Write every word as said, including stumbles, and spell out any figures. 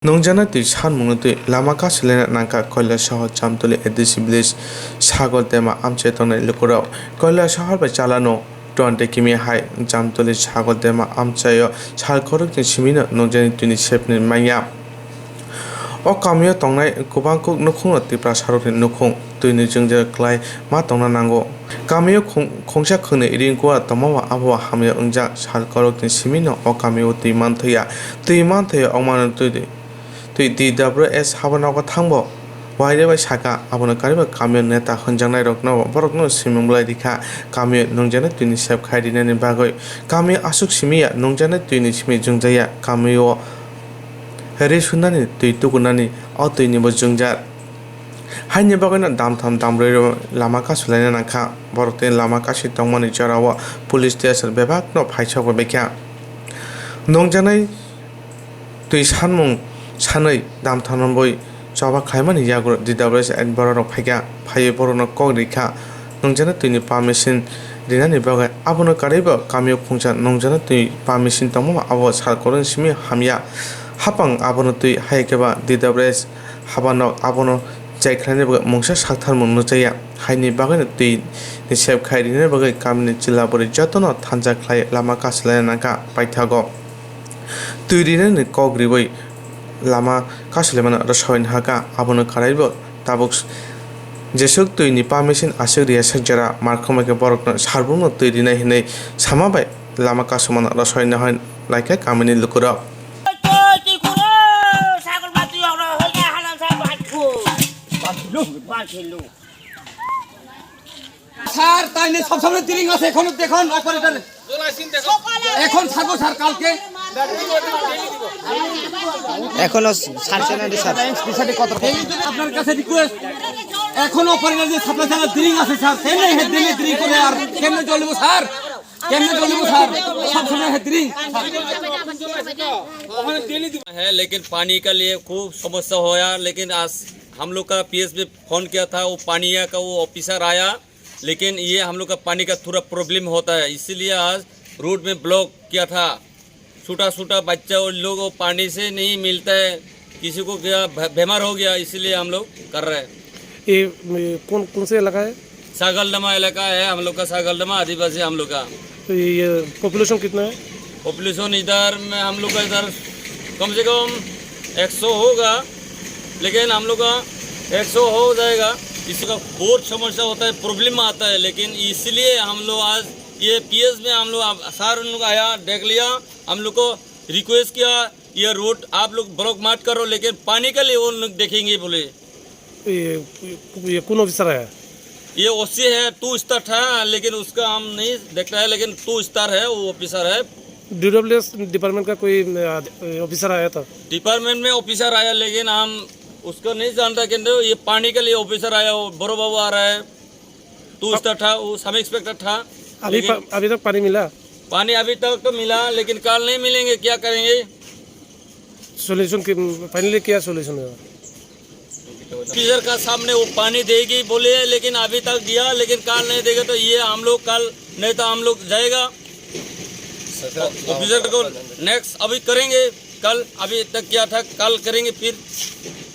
Nungjaknai twi sanmungni twi lama kasulaina nangkha Koilasahar Jamtoli A D C village Sagol Dema amchai tongnai lukurok. Koilasahar bai chalano twenty km hai Jamtoli Sagol Dema amchaio sal khoroknwi simino nungjaknai twini sepni manya. O kamio tongnai kwbangkuk nukhungno Tiprasarokni nukhung twini jwngjal kwlai ma tongna nango. Kamio khung-, khungsa khwngnwi ring kua tongmaba abo hamya wngjak sal khoroknwi simino o kamio twi manthaya. Twi manthaya wngmano twi, twi D W S habanogo thangbo wairwi bai saka, abono kariba kamio neta hwnjaknairokno borokno swimung bwlai rikha kamio nungjaknai twini sep khai rinani bagwi. Kamio aswk simiya nungjaknai twini simi jwngjaya kamio ri sunani twi tukunani o twinibo jwngjak. Haini bagwino damtham dambrwi lama kasulaina nangkha. Borok tei lama kasui tongmani jorao police station bebakno phaisok bai kha. Nungjaknai twi sanmung sanwi damtham bwi choba khlaimani yagulo D W S ni bororok phaikha. Phaiwi borokno kok rikha nungjaknai twini permission rinani bagwi. Abono karwibo kamio khungsa nungjaknai twi permission tongmaba abo sal khoroknwi simi hamya. Hapang abono twi hai khe ba D W S habanok abono chai khlainai bagwi mungsa saktharmung nukjakya. Haini bagwino twi ni sep khai rinani bagwi kamini chwla bwrwi jotono thansa khlai lama kasulaina nangkha paithago. Twi rinani kok riwi lama kasulaimano rwsawini hakha, abono karaibo tabuk jeswk twini permission aswk riya swk jora markhwma khe borokno sarbukno twi rinai hinwi sama bai lama kasumano rwsawini hwn laikha kamini lukurok. Sir, তাই নিয়ে সবসময় তিরিং আছে, এখনো দেখান অপারেটর। এখন ছাড়বো স্যার, কালকে। এখনো ছাড়ছে না রে স্যার। এই যে আপনার কাছে রিকোয়েস্ট, এখন অপারেটর যে সাপ্লাই চালার তিরিং আছে স্যার, কেমনে হেড দিলে তিরিং করে আর কেমনে চলবো স্যার? কেমনে চলবো স্যার? সবসময় হেড তিরিং। है, लेकिन पानी के लिए खूब समस्या होया, लेकिन आज हम लोग का पीएस में फोन किया था, वो पानी का वो ऑफिसर आया, लेकिन ये हम लोग का पानी का थोड़ा प्रॉब्लम होता है, इसीलिए आज रोड में ब्लॉक किया था। छोटा छोटा बच्चा और लोग वो पानी से नहीं मिलता है, किसी को क्या भ-, बीमार हो गया, इसीलिए हम लोग कर रहे हैं। ये, ये कौन, कौन सा इलाका है? सागलदमा इलाका है हम लोग का, सागलदमा आदिवासी हम लोग का। तो ये, ये पॉपुलेशन कितना है? पॉपुलेशन इधर में हम लोग का इधर कम से कम एक सौ होगा, लेकिन हम लोग का एक सौ हो जाएगा। इसका बहुत समस्या होता है, प्रॉब्लम आता है, लेकिन इसलिए हम लोग आज ये पीएस में हम लोग, अब सर उन लोग आया, देख लिया, हम लोग को रिक्वेस्ट किया, ये रोड आप लोग ब्लॉक मत करो, लेकिन पानी के लिए वो लोग देखेंगे बोले। ये, ये कौन ऑफिसर है? ये ओसी है, टू स्टार था, लेकिन उसका हम नहीं देखता है, लेकिन टू स्टार है, वो ऑफिसर है। डब्ल्यूएस डिपार्टमेंट का कोई, अ, ऑफिसर आया था? डिपार्टमेंट में ऑफिसर आया, लेकिन हम उसको नहीं जानता, किंतु ये पानी के लिए ऑफिसर आया, वो बड़ो बाबू आ रहा है, टू स्टार था, वो सब इंस्पेक्टर था। अभी लेकिन पा-, अभी तक पानी मिला? पानी अभी तक तो मिला, लेकिन कल नहीं मिलेंगे, क्या करेंगे? सॉल्यूशन की, फाइनली क्या सॉल्यूशन है? ऑफिसर का सामने वो पानी देगी बोले, लेकिन अभी तक दिया, लेकिन कल नहीं देगा तो ये हम लोग कल, नहीं तो हम लोग जाएगा। ऑफिसर को नेक्स्ट अभी करेंगे, कल अभी तक किया था, कल करेंगे फिर।